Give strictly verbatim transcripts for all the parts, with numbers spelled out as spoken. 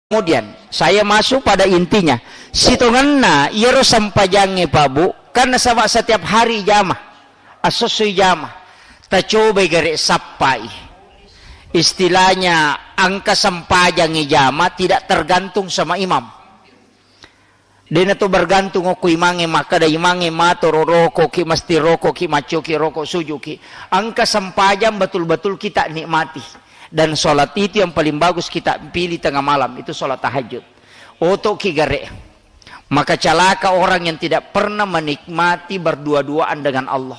Kemudian, saya masuk pada intinya. Sitongenna, iyaro sempajangnge, Pak Bu, kan nasaba setiap hari jama, assosso ijama. Tacobai gare sappai. Istilahnya, engka sempajang ijama tidak tergantung sama imam. Dena to bergantung okko imangnge, makkeda imangnge mato ro-, rokoki, mesti rokoki, maccoki roko, sujuki. Engka sempajang betul-betul kita nikmati. Dan sholat itu yang paling bagus kita pilih tengah malam, itu sholat tahajud. Otoki gare. Maka calaka orang yang tidak pernah menikmati berdua-duaan dengan Allah.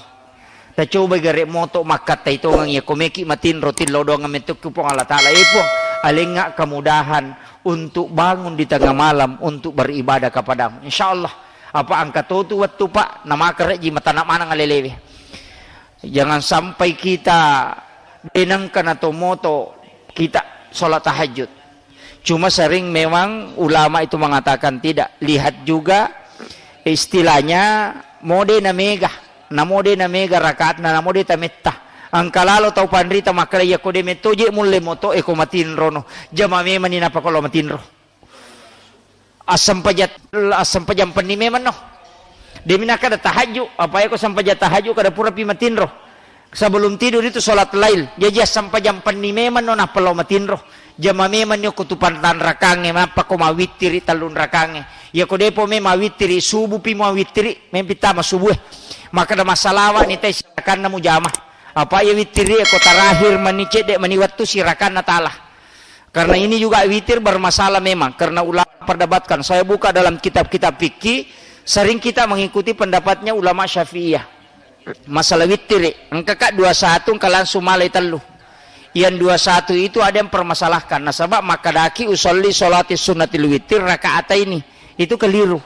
Tacobai gare moto makkattai tongeng, iya ko meki matinro, tillau doang mettukku Puang Allah Ta'ala, eh Puang, alengnga kemudahan untuk bangun di tengah malam untuk beribadah kepadamu. Insya Allah, apa engka totu wettu, Pak, namakareji matana maneng alelewe. Jangan sampai kita denengka nato moto kita sholat tahajud. Cuma sering memang ulama itu mengatakan tidak. Lihat juga istilahnya mode na mega, na mode na mega rakaatna, na mode tametta. Engka lalo tau panrita makkeda, iya ko de metto je mulle moto, e ko matinrono. Jama memang ni nappa ko lo matinro. Assempajang, assempajang penni memang no. Demi nakkeda tahajud, apa ya ko sempajang tahajud kada pura pi matinro. Sebelum tidur itu sholat lail. Jaji assempajang penni memang no nappa lao matinro. Jama memang ni okko tu pantan rakangnge, nappa ko mawittiri tellun rakangnge. Iya ko depo me mawittiri, subuh pi mawittiri, mempi tama subuh e. Makkeda massalawa ni tai sirakanna mujama. Apa iya wittiri e ko terakhir mani cedde mani wettu sirakanna tala. Karena ini juga witir bermasalah memang, karena ulama perdebatkan. Saya buka dalam kitab-kitab fikih, sering kita mengikuti pendapatnya ulama Syafi'iyah. Masalah witir, engka ka dua satu, engka langsung malai tellu. Yang dua satu itu ada yang permasalahkan. Nasaba makkedaki usolli sholati sunnatil witir rakaat ini. Itu keliru.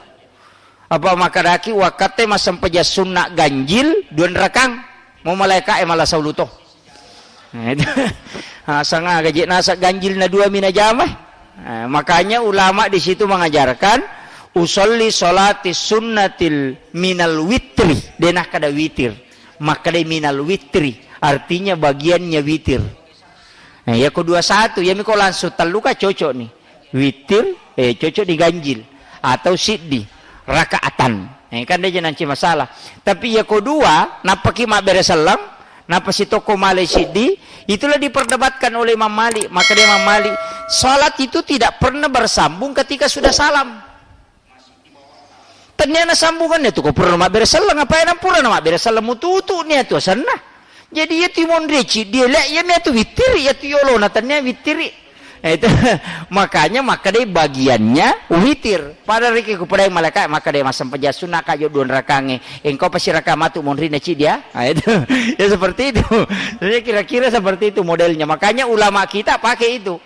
Apa makkedaki wakkatte massempajang sunna ganjil dua rakang, mau malaika e mala saulu to. Nah, itu. Ah, sanga gaji nasa ganjil na dua mina jama. Ah, makanya ulama di situ mengajarkan usolli sholati sunnatil minal witri, denah kada witir. Makkeda minal witri, artinya bagiannya witir. Nah, ya ko dua satu, ya miko langsung tellu ka cocok nih. Witir, eh, cocok diganjil atau siddi rakaatan. Eh, kan dia jangan masalah. Tapi ya ko dua, nappaki mabbere selleng, nappa sitokko malai siddi, itulah diperdebatkan oleh Imam Malik. Maka dia Imam Malik, salat itu tidak pernah bersambung ketika sudah salam. Tenniana sambunganna tu ko purana mabbere selleng, apa enang purana mabbere selleng mututu nia tu asenna. Jadi iya tu monri ciddi ele, iya mia tu wittiri, iya tu yolona tennia wittiri. Eh, itu, makanya makkedai bagiannya witir. Pada riki ku pedai malaikat makkedai massempajang sunna ka jo dua rakangnge. Engkau pasti raka matu monri na ciddi ya. Ah, itu. Ya seperti itu. Jadi kira-kira seperti itu modelnya. Makanya ulama kita pakai itu.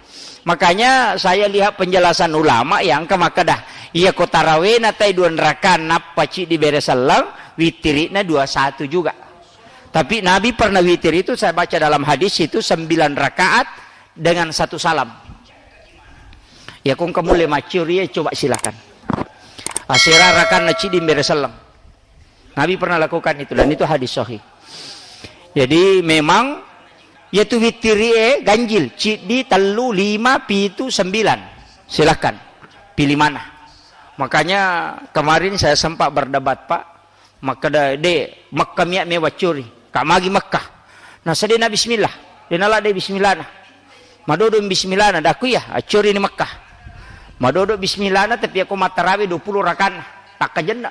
Makanya saya lihat penjelasan ulama yang ke makkeda, iya ko tarawena tai dua rakaat nappa ciddi bere selleng, witirina dua satu juga. Tapi Nabi pernah witir itu saya baca dalam hadis itu sembilan rakaat dengan satu salam. Ya kong kamu le macuri ya coba silakan. Asera rakanna ciddi bere selleng. Nabi pernah lakukan itu dan itu hadis sahih. Jadi memang yaitu witiri e ganjil, ciddi, tellu, lima, pitu, sembilan. Silahkan pilih mana. Makanya kemarin saya sempat berdebat, Pak. Makkeda, de, Mekka mia me waccuri. Ka magi Mekka. Nah, sedena bismillah. Dena la de bismillah na. Madodo bismillah na, daku ya, accuri ni Mekka. Madodo bismillah na, tapi aku matarawe dua puluh rakanna. Takkajenna.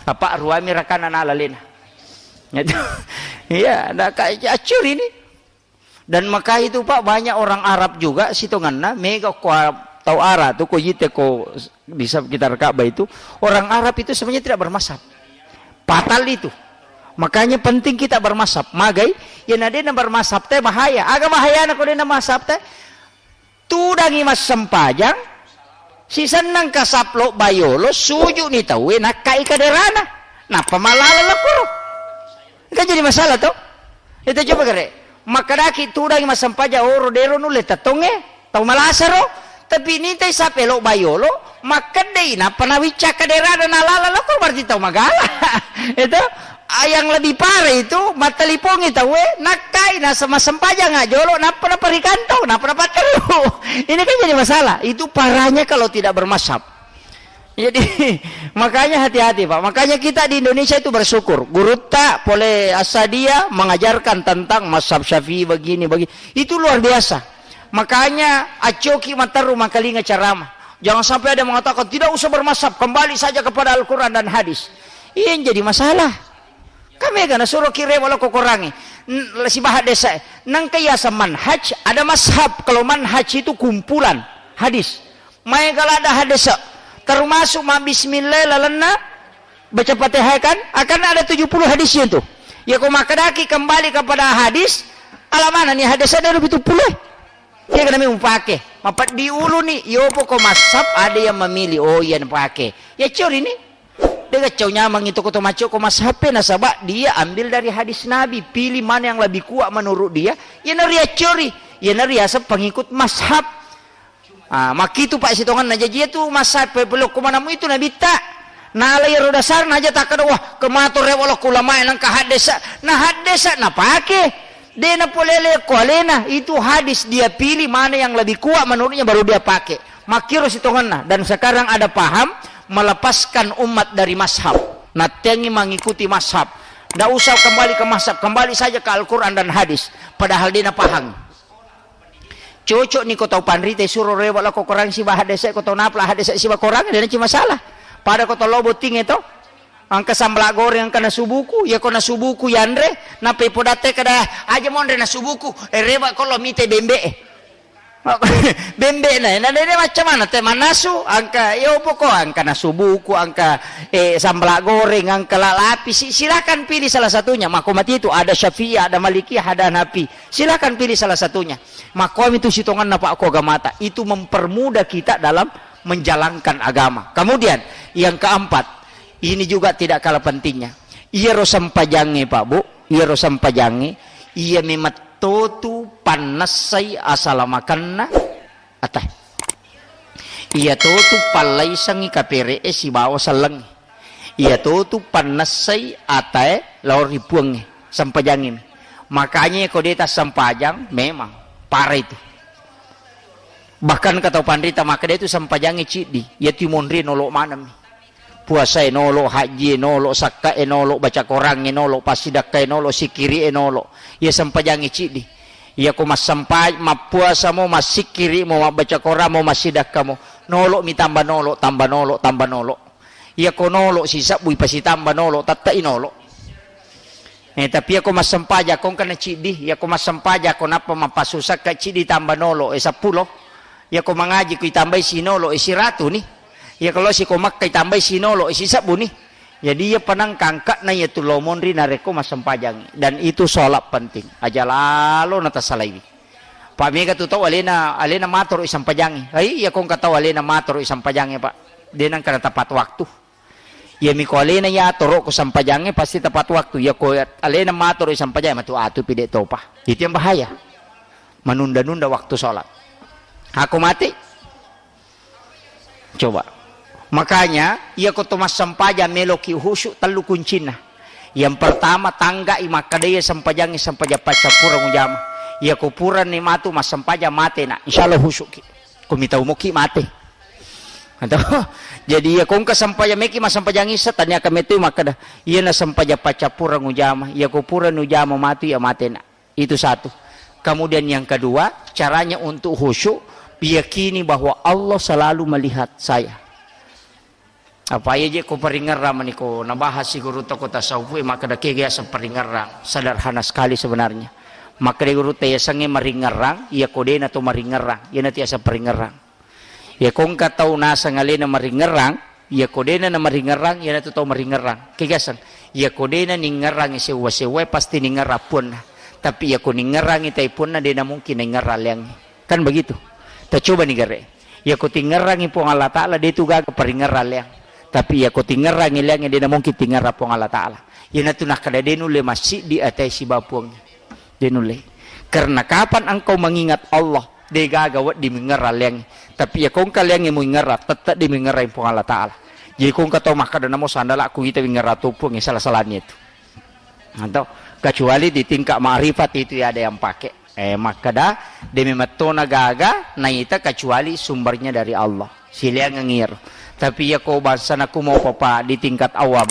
Apa ruami rakanna na lalena. Iya, da ka accuri ni. Dan maka itu, Pak, banyak orang Arab juga sitonganna mega ko tau Arab tu ko jite ko bisa kita Ka'bah itu, orang Arab itu sebenarnya tidak bermazhab. Fatal itu. Makanya penting kita bermazhab. Magai, ya nadena bermazhab te bahaya. Aga bahayana ko dena mazhab te? Tudangi massempajang, sisennang kasap lo bayolo, suju ni tauwe nakkai kaderana. Nappa malala lokoro. Kan jadi masalah to? Itu coba kere. Makkedaki tudangi massempajang oro dero nulle tettonge, tau malasaro. Tapi nitai sape lo bayolo, makkedai nappa nawicca kaderana nalala lokoro berarti tau magala. Itu Ah, yang lebih parah itu, mattalipongi tauwe, nakkai, nasa-, massempajang jolo, nappa naparikanto, nappa napatterru. Ini kan jadi masalah. Itu parahnya kalau tidak bermazhab. Jadi, makanya hati-hati, Pak. Makanya kita di Indonesia itu bersyukur. Gurutta pole Asadia mengajarkan tentang mazhab Syafi'i begini, begini. Itu luar biasa. Makanya, accoki matteru makalinga ceramah. Jangan sampai ada mengatakan, "Tidak usah bermazhab, kembali saja kepada Al-Quran dan hadis." Iya yang jadi masalah. Kami kan suruh kire walau kokorangi. N-, sibaha desa. Nangka yaseng manhaj, ada mazhab. Kalau manhaj itu kumpulan hadis. Maega ladda hadese, termasuk ma bismillah lalenna baca Fatihah kan, akan ada tujuh puluh hadisnya itu. Ya, ko makkedaki kembali kepada hadis, ala mana nih hadesnya ada lebih tujuh puluh? Dia kena memang pakai. Mapat di ulu nih, yopo ko mazhab ada yang memilih, oh iya pakai. Ya curi nih. Dega cau nyamang itu ko to maco ko mazhab nasaba dia ambil dari hadis Nabi, pilih mana yang lebih kuat menurut dia, ya nari acori, ya nari asa pengikut mazhab. Ah, makkitu, Pak, sitongenna. Jaji, iyatu masa pe-, pelokko manamu itu nabitta. Nala iyaro dasarna aja takkeda, "Wah, kemato rewa lokko ulamae nangka haddesa." Nah, haddesa napake. De napolele ko alena, itu hadis dia pilih mana yang lebih kuat menurutnya baru dia pakai. Makkiro sitongenna. Dan sekarang ada paham melepaskan umat dari mazhab. Nattengi mengikuti mazhab. Ndak usah kembali ke mazhab, kembali saja ke Al-Quran dan hadis. Padahal dia napahang. Cocok ni ko tau panrita suro rewa lako Korang siba hadese ko tau napla hadese siba Korang de naci masalah. Pada ko tau lo botting to. Angka sambala goreng angka nasubuku, ya ko nasubuku yanre, nape podatte kada aja monre nasubuku, eh, rewa ko lo mite bembe. Bembe na, na de macam mana te manasu, angka yo poko angka nasubuku, angka eh, sambala goreng, angka lalapi, si-, silakan pilih salah satunya. Mako mati itu ada Syafi'i, ada Maliki, ada Hanafi. Silakan pilih salah satunya. Makomi tu sitonganna Pak ko agamata. Itu mempermudah kita dalam menjalankan agama. Kemudian yang keempat, ini juga tidak kalah pentingnya. Iyaro sempajangnge Pak Bu, iyaro sempajangnge, iya memettotu pannessai asalamakenna ata. Iya totu pallaisengngi kapere'e sibawa sellengnge. Iya totu pannessai atae lao ri Puangnge, sempajangngemi. Makanya ko de tassempajang, memang parah itu. Bahkan kata panrita makkeda itu sempajangnge ciddi, iya tu monri nolo manemmi. Puasae nolo, hajjie nolo, sakkae nolo, baca korangnge nolo, passidakkae nolo, sikkiri'e nolo. Iya sempajangnge ciddi. Iya ko massempa-, mappuasamo, massikkiri'mo, mabbaca korangmo, massidakkamo, nolo mi tamba nolo, tamba nolo, tamba nolo. Iya ko nolo sisebbu ipasitamba nolo, tette'i nolo. Eh, tapi iya ko massempajang ko engkana ciddi, iya ko massempajang ko nappa mappasusakka ciddi tamba nolo, eh, seppulo. Iya ko mangaji ko itambai sinolo, eh, siratu ni. Iya ko lo siko Makka itambai sinolo, eh, sisebbu ni. Jadi iya panang kangkakna iya tu lo monri narekko massempajangi. Dan itu sholat penting. Aja lalo natasalaiwi. Pak mega tu tau alena, alena matoro isampajangi. Hai, iya ko engka tau alena matoro isampajangi, Pak. De nangkana tepat waktu. Iya miko alena iya toro ko sampajangnge pasti tepat waktu. Iya ko alena matoro isampajangnge matu atu pide topa. Itu yang bahaya. Menunda-nunda waktu sholat. Aku mati. Coba. Makanya, iya ko to massempajang meloki khusyuk tellu kuncinna. Yang pertama, tanggai makkeda iya sempajangnge sempajang paccappureng ujama. Iya ko purani matu massempajang mate na. Insya Allah khusyukki. Ko mitau moki mate. Atau, jadi iya ko engka sempajang meki massempajang isa tania ka metoi makkeda, iya na sempajang paccappureng ujama, iya ko purani ujama matu iya mate na. Itu satu. Kemudian yang kedua, caranya untuk khusyuk, yakini bahwa Allah selalu melihat saya. Apa iya je ko paringerrang maniko nabahas si guru toko tasawuf, eh, makkeda kega yaseng paringerrang. Sederhana sekali sebenarnya. Makkeda guru ta yasengnge maringerrang, iya ko dena to maringerrang, iya na tiasa paringerrang. Iya ko engka tau naseng alena maringerrang, iya ko dena na maringerrang, iya na tu tau maringerrang. Kega yaseng, iya ko dena ningerrangi sewwa-sewwa, pasti ningerrang puanna. Tapi iya ko ningerrangi tai puanna, dena mungkin ningerrang leangnge. Kan begitu. Tacoba ni gare. Iya ko tingerrangi Puang Allah Ta'ala, de tu gaga paringerrang leang. Tapi iya ko tingerrangi leangnge, dena mungkin tingerrang Puang Allah Ta'ala. Iya na tu nakkeda de nulle massiddi atai siba Puang. De nulle. Karena kapan engkau mengingat Allah, de gaga wedding mingerrang leangnge. Tapi iya ko engka leangnge muingerrang, tette de mingerrang Puang Allah Ta'ala. Jadi ko engka tau makkeda namo sandala ku ita wingerrang to Puang, sala-salani itu. Atau kecuali di tingkat ma'rifat itu ya ada yang pakai. Eh, makkeda, demi mettona gaga, naita kecuali sumbernya dari Allah. Sileangengngi iyaro. Tapi iya ko bangsana ku mau papa di tingkat awam,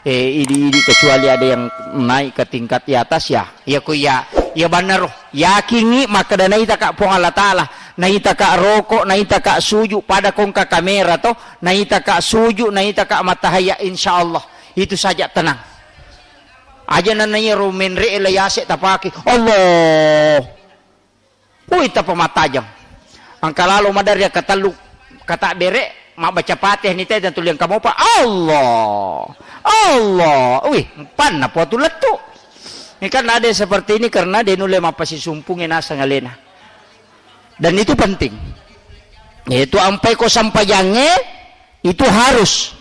eh, idi-idi kecuali ada yang naik ke tingkat di atas ya. Iya ko iya, iya bannaro. Yakingngi makkeda naita ka Puang Allah Ta'ala, naita ka roko, naita ka suju, pada kongka kamera to, naita ka suju, naita ka matahaya, insya Allah. Itu saja tenang. Aja nana iyaro menre' la yase' tapake. Allah. Ui, tapamatajang. Engka lalo maderri katellu kata bere', mabbaca Fatihah ni teh, dan tuliang kamopa. Allah. Allah. Wih, panna po tu lettu. Ini kan ada seperti ini karena dia nulle mappasisumpungi nasang alena. Dan itu penting. Yaitu ampai ko sampajangnge, itu harus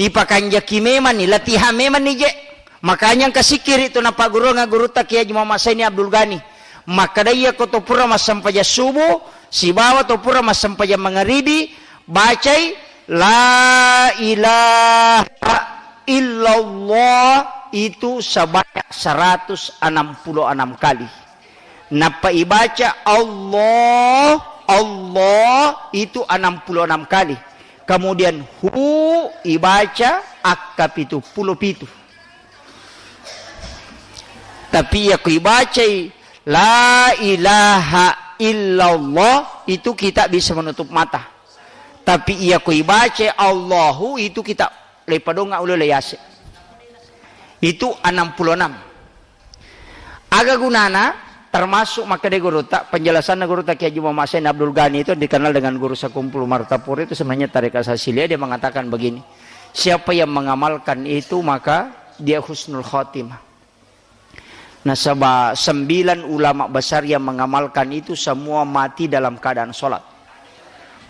ipakanjaki memang ni, latihan memang ni je. Makanya engka sikiri tu napagurunga gurutta Kiai Haji Muhammad Saini Abdul Ghani. Makkeda iya ko to pura massempajang subuh, sibawa to pura massempajang mangaribi, bacai la ilaha illallah itu sebanyak seratus enam puluh enam kali. Nappa ibaca Allah, Allah itu enam puluh enam kali. Kemudian hu ibaca akka pitu puluh pitu. Tapi iya ku ibacai la ilaha illallah itu kita bisa menutup mata. Tapi iya ku ibacai Allahu itu kita lepadonga ulo le yase. Itu enam puluh enam. Aga gunana? Termasuk makkeda gurutta, penjelasanna gurutta Kiai Haji Muhammad Sain Abdul Ghani itu dikenal dengan guru Sakumpul Martapura itu sebenarnya tarekat Sasilia, dia mengatakan begini, siapa yang mengamalkan itu maka dia husnul khatimah. Nasaba sembilan ulama besar yang mengamalkan itu semua mati dalam keadaan sholat.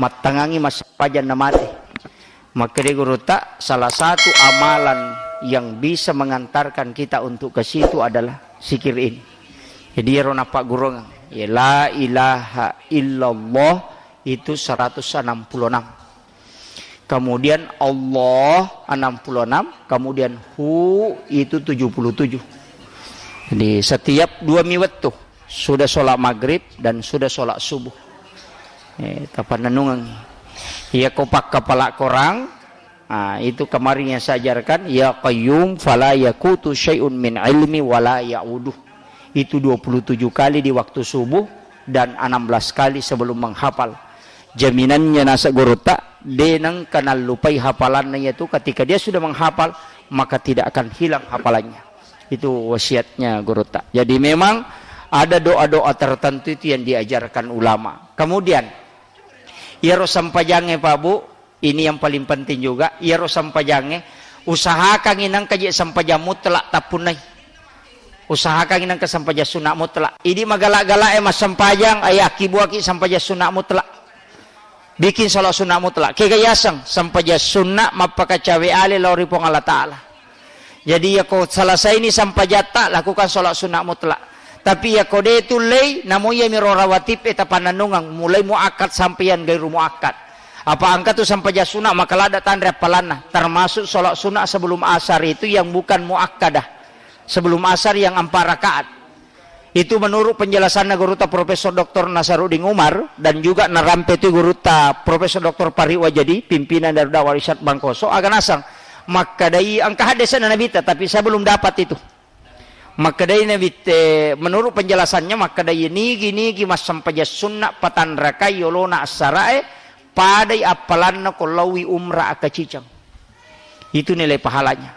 Mattangangi massempajang na mati. Makkeda gurutta, salah satu amalan yang bisa mengantarkan kita untuk ke situ adalah zikir ini. Jadi, iyaro napaggurungang, ya, la ilaha illallah itu seratus enam puluh enam. Kemudian Allah enam puluh enam, kemudian hu itu tujuh puluh tujuh. Jadi, setiap dua mi wettu, sudah sholat maghrib dan sudah sholat subuh. Eh, tapannennungeng. Iya ko pakkapala korang, ah, itu kemarin yang saya ajarkan, ya qayyum fala yakutu syai'un min ilmi wala ya'uduh. Itu dua puluh tujuh kali di waktu subuh dan enam belas kali sebelum menghafal. Jaminannya nasa gurutta, de nengka nallupai hafalanna yaitu ketika dia sudah menghafal, maka tidak akan hilang hafalannya. Itu wasiatnya gurutta. Jadi memang ada doa-doa tertentu itu yang diajarkan ulama. Kemudian, iyaro sempajangnge, Pak Bu, ini yang paling penting juga, iyaro sempajangnge, usahakangi nengka je sempajang mutlak tappunnai. Usahakangi nengka sempajang sunat mutlak. Idi magala-gala e massempajang, ayo akkibuaki sempajang sunat mutlak. Bikin sholat sunnah mutlak. Kega yaseng, sempajang sunnah mappakacawe ale lao ri Puang Allah Ta'ala. Jadi, yako selesaini sempajatta, lakukan sholat sunnah mutlak. Tapi yako de tullei, namo iyami ro rawatib e tapannennungeng, mulai muakkad sampeyan gairu muakkad. Apa engka tu sempajang sunnah, maka ladda tanre appalanna. Termasuk sholat sunnah sebelum asar itu yang bukan muakkadah. Sebelum asar yang empat rakaat. Itu menurut penjelasanna gurutta Profesor Doktor Nasaruddin Umar dan juga narampe tu gurutta Profesor Doktor Fahri Wajadi, pimpinan Darud Da'wah Irsyad Bangkoso, aga nasang makkedai engka haddese'na Nabitta, tapi saya belum dapat itu. Makkedai Nabitte, menurut penjelasannya, makkedai nigi-nigi massempajang sunna patanrakai yolona assara'e, padai appalanna ko laowi umrah akaciceng. Itu nilai pahalanya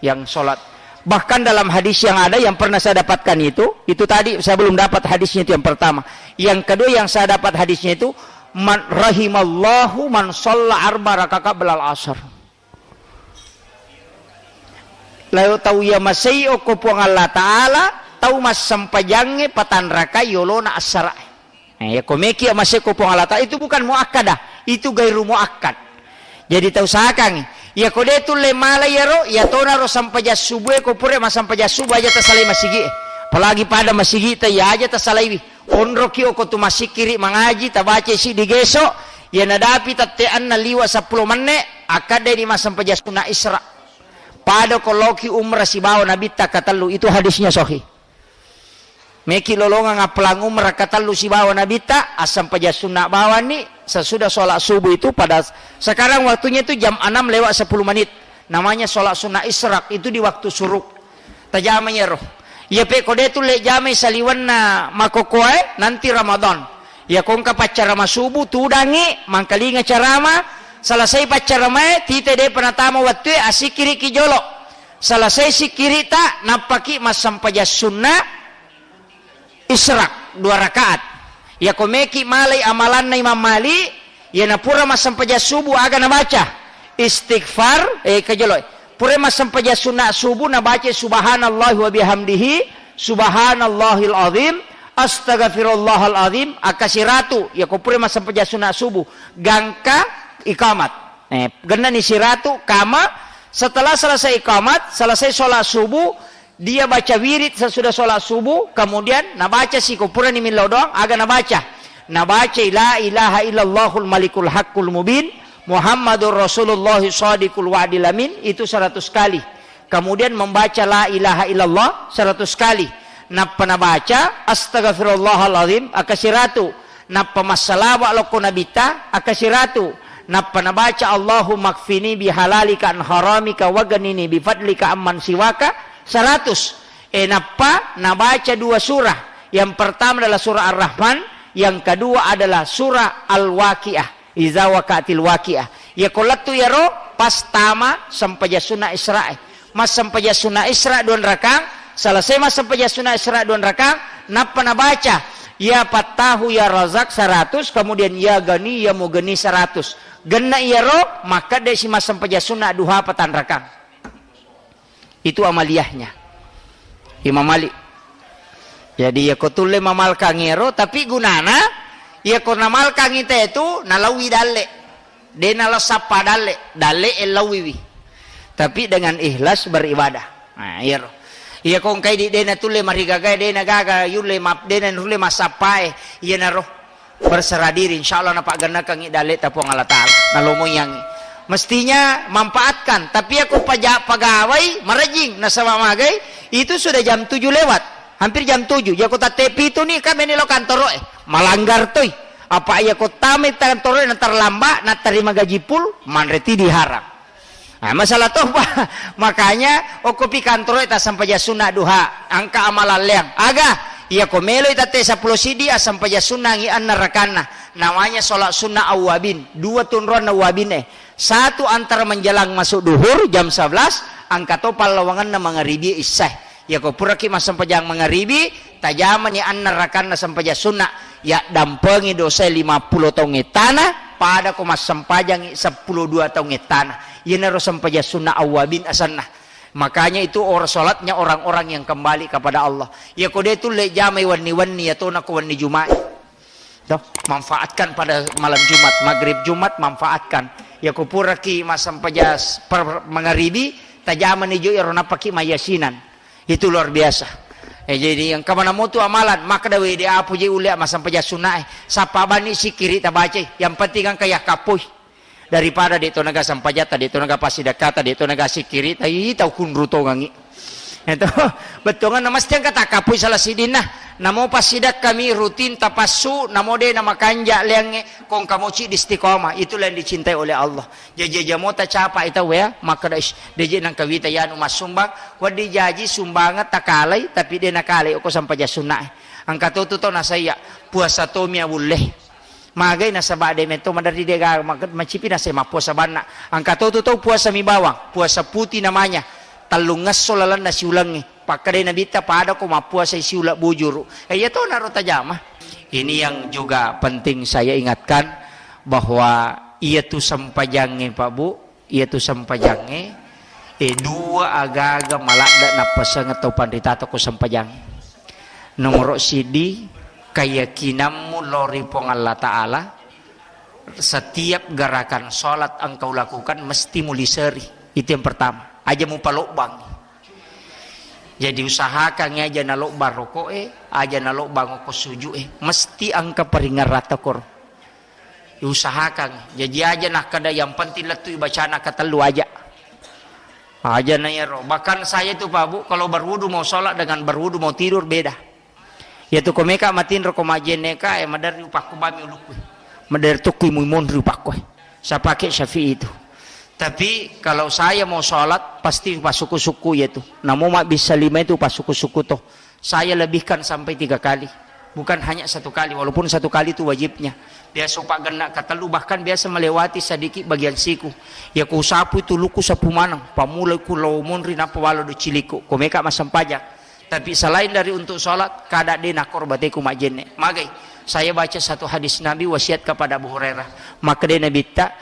yang sholat. Bahkan dalam hadis yang ada yang pernah saya dapatkan itu, itu tadi saya belum dapat hadisnya itu yang pertama. Yang kedua yang saya dapat hadisnya itu, man rahimallahu man shalla arba rakaat qablal asar. Lalu tau iya masei okko Puang Allah Ta'ala, tau massempajangnge patanrakai yolona assara'e. Eh, ya, ko meki ya masih ko Puang Allah Ta'ala, itu bukan muakkadah, itu gairu muakkad. Jadi, tau usahakan, ya, ko de tulle mala ya ro, ya tona ro sampajang subuh, ko pura masampajang subuh aja tasalai masigi. Apalagi pada masigi ta, ya aja tasalaiwi. Onroki oko tu masikiri mangaji, tabaca si di geso, ya nadapi tette anna liwa seppulo menne, akkadde di masampajang sunna Isra. Pada ko loki umrah sibawa Nabitta katellu, itu hadisnya sahih. Meki lolongang appelang umrah katellu sibawa Nabitta, assempajang sunna bawanni, sesudah sholat subuh itu pada, sekarang waktunya itu jam enam lewat sepuluh menit. Namanya sholat sunnah isyraq, itu di waktu syuruk. Tajama iyaro. Iya pe ko de tulle jamai saliwenna makokoae, nanti Ramadan. Iya ko engka paccarama subuh, tudangi, mangkalinga carama, selesai paccaramae, tite depa natama wattue, asikiriki jolo. Selesai sikirita, nappaki massempajang sunna isyraq dua rakaat. Iya ko meki malai amalanna Imam Malik, iya napura massempajang subuh aga nabaca? Istighfar, eh, kejolo. Pura massempajang sunna subuh nabaca subhanallahi wa bihamdihi, subhanallahil azim, astaghfirullahal azim, akka siratu. Iya ko pura massempajang sunna subuh, gangka ikamat. Eh, gennani siratu, kama, setelah selesai ikamat, selesai sholat subuh, dia baca wirid sesudah sholat subuh, kemudian nabaca si ko purani millau doang, aga nabaca? Nabaca la ilaha illallahul malikul haqqul mubin, Muhammadur Rasulullah shadiqul wa'dil amin, itu seratus kali. Kemudian membaca la ilaha illallah seratus kali. Nappa nabaca astaghfirullahaladzim, akka siratu. Nappa massalawa lokko Nabitta, akka siratu. Nappa nabaca Allahumma kfini bihalalika an haramika wagnini bifadlika amman siwaka, seratus. E, nappa nabaca dua surah. Yang pertama adalah surah Ar-Rahman, yang kedua adalah surah Al-Waqiah. Iza waqa'atil waqiah. Iya ko lettu iyaro pas tama sempajang sunna Isra'e. Massempajang sunna Isra dua rakang, selesai massempajang sunna Isra dua rakang, nappa nabaca, "Ya Fattahu ya Razak" seratus, kemudian "Ya Gani ya Mugni" seratus. Genna iyaro, makkedde si massempajang sunna duha patang rakang. Itu amaliyahnya Imam Malik. Jadi, iya ko tulle mamalkang ero, tapi gunana, iya ko namalkang ita itu, nalawi dalle. De nalo sappa dalle, dalle e lawiwi. Tapi dengan ikhlas beribadah. Nah, iyaro. Iya ko engkai di de natulle marigaga, de nagaga, yulle ma-, de narulle massappae, iyanaro. Berserah diri, insya Allah napaggennakangngi dalle'ta Puang Allah Ta'ala. Nalomoiyangngi. Mestinya manfaatkan, tapi aku paja-, pagawai, marejing, nasaba magai, itu sudah jam tujuh lewat. Hampir jam tujuh. Jako tatte pitu ni, kami ni lo kantoro e. Malanggar toi. Apa iya ko tama kantoro e na terlambat, na terima gaji pul, manre ti diharang. Ah, masalah toba. Makanya, okko pi kantoro e tassempajang sunna duha, angka amalalleang. Aga, iya ko meloi tatte seppulo sidi, assempajang sunna ngi anna rakanna. Namanya sholat sunnah awwabin. Dua tunruan awwabin e. Satu antara menjelang masuk duhur, jam sebelas, angka to pallawangenna mangaribi isya. Yako puraki massempajang mangaribi, tajamani anna rakanna sempajang sunna, yaddampengi dosae lima pulo taung ettana, pada ko massempajangi seppulo dua taung ettana. Iyanaro sempajang sunna awwabin asenna. Makanya itu or-, sholatnya orang-orang yang kembali kepada Allah. Yako de tulle jamai wenni-wenni, yatona ko wenni Jumat. Toh, manfaatkan pada malam Jumat, maghrib Jumat manfaatkan. Yako puraki massempajang per-, mangaribi, tajamani jo iyaro nappaki mayyasinan. Itu luar biasa. Eh, jadi engka maneng motu amalan, makkeda, "Wede, apo je ulle massempajang sunnae. Sappa bani sikiri tabacai. Yang penting engka yakkappoi. Daripada de to naga sempajatta, de to naga passidakkata, de to naga sikiri, tai tau kunru tongangi." Itu bettuanna mesti engka takkappoi salah sidinna. Namo passidakkami rutin tapassu, namo de namakanja leangnge, kongka moci di istiqomah. Itulah yang dicintai oleh Allah. Jaji aja mota capa ita wea, makkeda, "Ish, deje nangka wita yanu massumbang." Wedding jaji sumbangan takalai, tapi de nakalai okko sempajang sunnae. Engka to tu to nasaiya, puasa to mia wulle. Magai nasaba de metto maderri de ga, ma-, macipi nasai mappuasa banna. Engka to tu to puasa mi bawang, puasa putih namanya. Tellungngesso lalenna siulengnge. Pakkedai Nabitta, "Pada ko mappuasai siuleng bujuru." Eh, iya to naro tajama. Ini yang juga penting saya ingatkan, bahwa iyatu sempajangnge, Pak Bu, iyatu sempajangnge, eh, dua agaga maladde nappaseng tau panritata ko sempajangnge. Nomoro siddi, keyakinanmu lao ri Puang Allah Ta'ala, setiap gerakan sholat engkau lakukan mesti muliseri. Itu yang pertama. Aja mupalobbang. Jadi usahakan aja nalobbang roko'e, aja nalobbang okko suju'e. Mesti engka paringerrang tokoro. Diusahakan. Jadi aja nakkeda yang penting lettu ibacana katellu aja. Aja na iyaro. Bahkan saya itu, Pak Bu, kalau berwudu mau sholat dengan berwudu mau tidur beda. Iyatu ko meka matinro ko majjenne ka, eh, maderri upakko bami ulukku. Maderri tukku imu monri upakko. Saya pakai Syafi'i itu. Tapi kalau saya mau sholat, pasti pasuku-suku iyatu. Namo mabbissa lima itu pasuku-suku to. Saya lebihkan sampai tiga kali. Bukan hanya satu kali, walaupun satu kali itu wajibnya. Biasa upaggenna katellu, bahkan biasa melewati sedikit bagian siku. Ya ku sapu itu luku sapu maneng, pamula ku lao monri nappa walo do ciliku. Ko meka massempajang. Tapi selain dari untuk sholat, kada de nakor bateku majjenne. Magai, saya baca satu hadis Nabi wasiat kepada Abu Hurairah. Maka de Nabitta,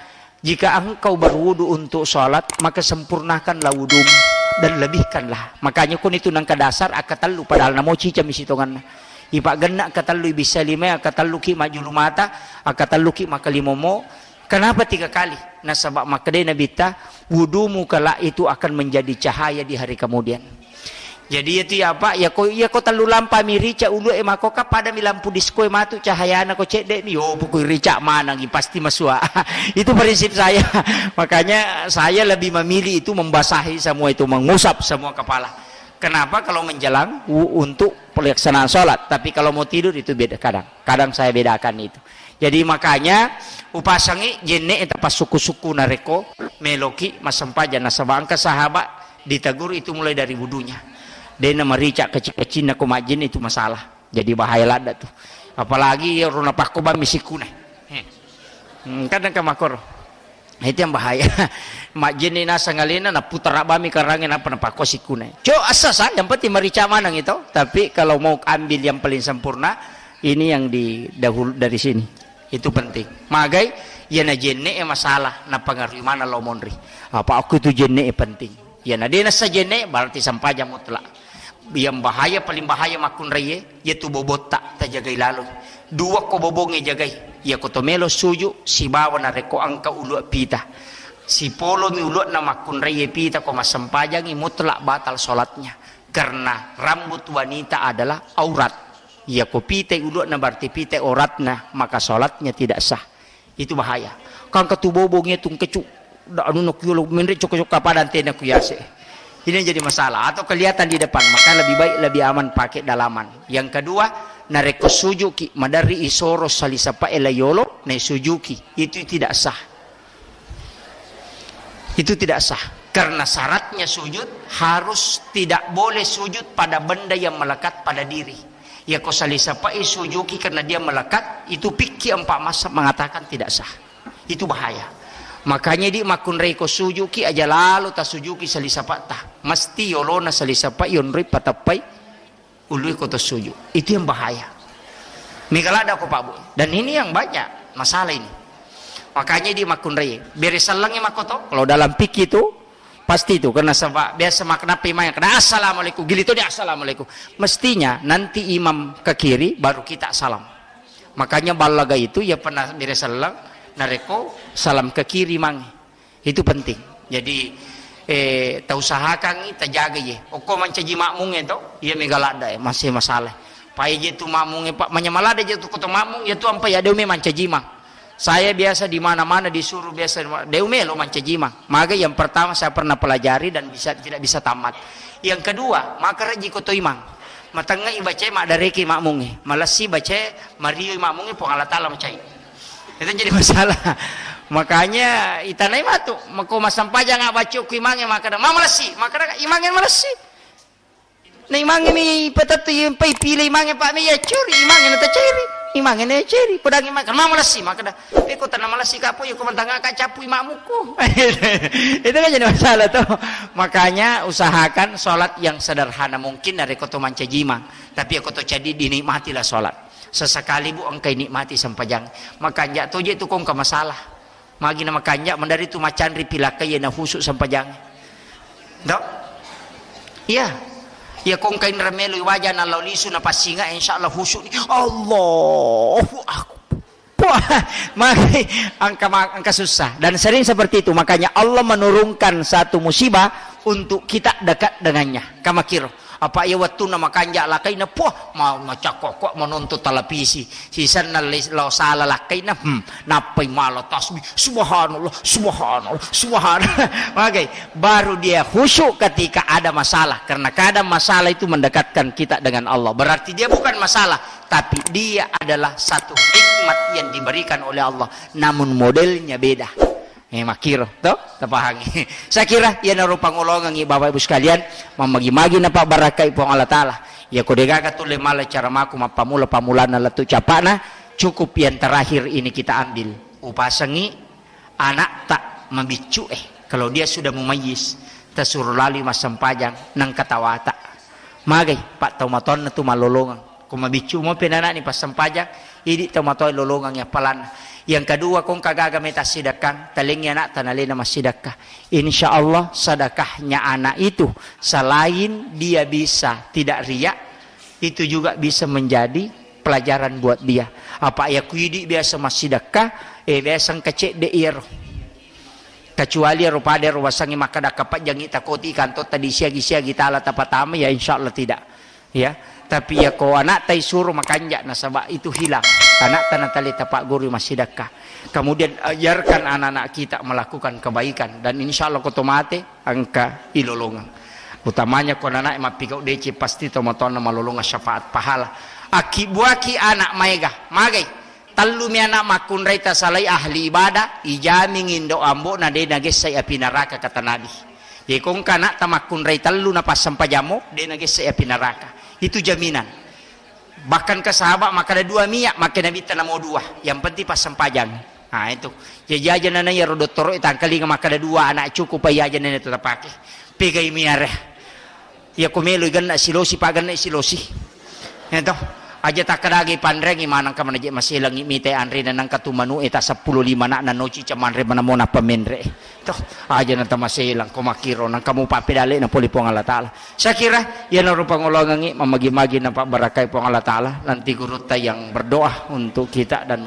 jika engkau berwudu untuk sholat, maka sempurnakanlah wudumu dan lebihkanlah. Makanya kun itu nangka dasar akka tellu, padahal namo cicami sitonganna. Ipaggenna akka tellu, ibissa lima, akka tellu ki majjulu mata, akka tellu ki makalimomo. Kenapa tiga kali? Nasaba makkeda Nabitta, wudumu kelak itu akan menjadi cahaya di hari kemudian. Jadi iyatu ya, Pak, ya ko, ya ko tellu lampa mi rica ulu e mako ka pada mi lampu disko e matu cahayana ko cedde mi, yo pokok rica manang pasti masua. Itu prinsip saya. Makanya saya lebih memilih itu membasahi semua itu, mengusap semua kepala. Kenapa? Kalau menjelang wu-, untuk pelaksanaan sholat, tapi kalau mau tidur itu beda kadang. Kadang saya bedakan itu. Jadi makanya upasangi jenne eta pasukku-sukku narekko meloki massempajang, nasaba engka sahabat ditegur itu mulai dari wudunya. Dena marica kecil-kecilna ko majjenne itu masalah. Jadi bahaya ladda tu. Apalagi ro napakko bammi sikkuna. He. Hmm, kadang ka makoro. Itu yang bahaya. Majjenne nasang alena, naputara bami karange, napa napakko sikkuna. Cok, asa sa, yang penting marica manang itu. Tapi kalau mau ambil yang paling sempurna, ini yang di dahulu dari sini. Itu penting. Magai, ya na jenne e masalah, napangarui mana lo monri. Apa aku itu jenne e penting. Ya na dena sa jenne, berarti sampaja mutlak. Yang bahaya, paling bahaya makkunraie, yaitu bobotta tajagai laloi. Dua ko bobongnge jagai. Iya ko to melo suju sibawa narekko engka uluak pita. Sipolomi uluakna makkunraie pita ko massempajangi mutlak batal sholatnya. Karena rambut wanita adalah aurat. Iya ko pitai uluakna berarti pitai auratna, maka sholatnya tidak sah. Itu bahaya. Kangka tu bobongnge tu kecu. Da anu nak yolo menre cokka-cokka pada antena ku yase. Ini yang jadi masalah. Atau kelihatan di depan, maka lebih baik, lebih aman pakai dalaman. Yang kedua, narekko sujuki, maderri isoro salisepa e la yolo, na sujuki. Itu tidak sah. Itu tidak sah. Karena syaratnya sujud harus tidak boleh sujud pada benda yang melekat pada diri. Ya ko salisepa e sujuki karena dia melekat, itu fikih empat mazhab mengatakan tidak sah. Itu bahaya. Makanya di makkunrai ko sujuki aja lalo tasujuki salisepatta. Mesti yolona salisepa yonroi pateppai ului ko to suju. Itu yang bahaya. Mega ladda ko Pak Bu. Dan ini yang banyak masalah ini. Makanya di makkunrai bere sellengi makkoto. Kalau dalam fikih itu pasti itu karena sebab biasa makna apa imang kada assalamualaikum, gili to dia assalamualaikum. Mestinya nanti imam ke kiri baru kita salam. Makanya ballaga itu ya pernah bere selleng narekko salam ke kiri mang. Itu penting. Jadi, eh, tausahakan, tajaga ye. Okko mancaji makmung e to, iya mega ladda e, masih masalah. Pai je tu makmung e, Pak, manyamala de je tu koto makmung, ya tu ampa ya deume mancaji mang. Saya biasa di mana-mana disuruh biasa deume lo mancaji mang. Maka yang pertama saya pernah pelajari dan bisa tidak bisa tamat. Yang kedua, maka reji koto imang. Matengnga ibacae maddareke makmung e. Malessi bacae mario makmung e Puang Allah Taala macai. Itu jadi masalah. Makanya itanai matu, mako massempajang abbaca ku imangnge makkeda, "Ma malessi?" Makkeda, "Imangnge malessi." Na imangnge mi patettu yempai pile imangnge Pak me ya curi, imangnge na taceri. Imangnge na ceri, podangnge makkeda, "Ma malessi?" Makkeda, "Eh, ko tanah malessi kapo ya ko mantanga ka capu imakmukku." Itu kan jadi masalah tuh. Makanya usahakan sholat yang sederhana mungkin narekko to mancaji imang. Tapi ko to cadi dinikmatilah sholat. Sesekali, Bu, engka inikmati sempajang. Makanja toje tu ko engka masalah. Magi na makanja, mandari tu macanri pilakkai na husu sempajang. Dok? Iya. Iya, ko engka inra melo waja na lao lisu na passinga, insya Allah husu ni. Allahu Akbar. Wah, magi angka ma-, angka susah. Dan sering seperti itu. Makanya Allah menurunkan satu musibah untuk kita dekat dengannya. Kamakiro. Apa iya wettunna makanja lakkainna, puah, ma-, macakkokko menonton televisi. Sisenna le-, lao sala lakkainna, hmm, nappai mala tasbih, "Subhanallah, subhanallah, subhanallah." Oke, baru dia khusyuk ketika ada masalah. Karena kadang masalah itu mendekatkan kita dengan Allah. Berarti dia bukan masalah, tapi dia adalah satu nikmat yang diberikan oleh Allah, namun modelnya beda. Eh, makkiro, to? Tapahangi. Saya kira iyanaro pangolongengngi, Bapak Ibu sekalian, mammagi-magi napabbarakkai Puang Allah Ta'ala. Iya ko degaga tulle mala caramaku mappamula-pamulanna lettu capana, cukup yang terakhir ini kita ambil. Upasengi anakta mabiccu, eh, kalau dia sudah mumayyiz, tasuro lalui massempajang, nengka tawata. Magai, Pak, tau matoanna tu malolongeng. Ko mabiccu mopi anana'ni passempajang, idi tomatoa lolongang yappalanna. Yang kedua, ko engka gaga meta sidakkang, talengi anakta nalena massidakka. Insya Allah, sedekahnya anak itu, selain dia bisa tidak riya, itu juga bisa menjadi pelajaran buat dia. Apa iya ku idi biasa massidakka, eh, biasa engka cedde iyaro. Kecuali ero pada ero wasangi makkada kapajjangi takoti kantotta disiagi-siagi tala tapatama, ya insya Allah tidak. Ya, tapi iya ko anakta isuro makanja nasaba itu hilang. Anakta natali tapagguru massidakka. Kemudian ajarkan anak-anak kita melakukan kebaikan dan insya Allah ko to mate engka ilolongeng. Utamanya ko anak mappigau deceng pasti tomatoanna malolongeng syafaat pahala. Akkibuaki anak maega, magai. Tellumi anak makkunrai tasalai ahli ibadah, ijamingi indo ambo'na de nagessai api naraka, kata Nabi. Jadi ko engka anakta makkunrai tellu napassempajammo, de nagessai api naraka. Itu jaminan. Bahkan ke sahabat makkada dua miak, makkeda Nabitta namo dua. Yang penting passempajang. Nah, itu. Jadi aja nana iyaro dottoro tangkalinga makkada dua anak cukup, aja nana itu tapake. Pegai miare. Iya ko meloi genna silosi, pa genna silosi. Ya toh. Aja takkadagi panrengi maneng ka manaje maselangi mite anrena nengka tu manu e ta seppulo lima nak nanoci camanre manamo nappa menre. Toh, aja nata maselang ko makkiro nang kamu pappedale na pole Puang Allah Ta'ala. Saya kira iyanaro pangolongengngi mamagi-magi napabarakai Puang Allah Ta'ala. Nanti gurutta yang berdoa untuk kita dan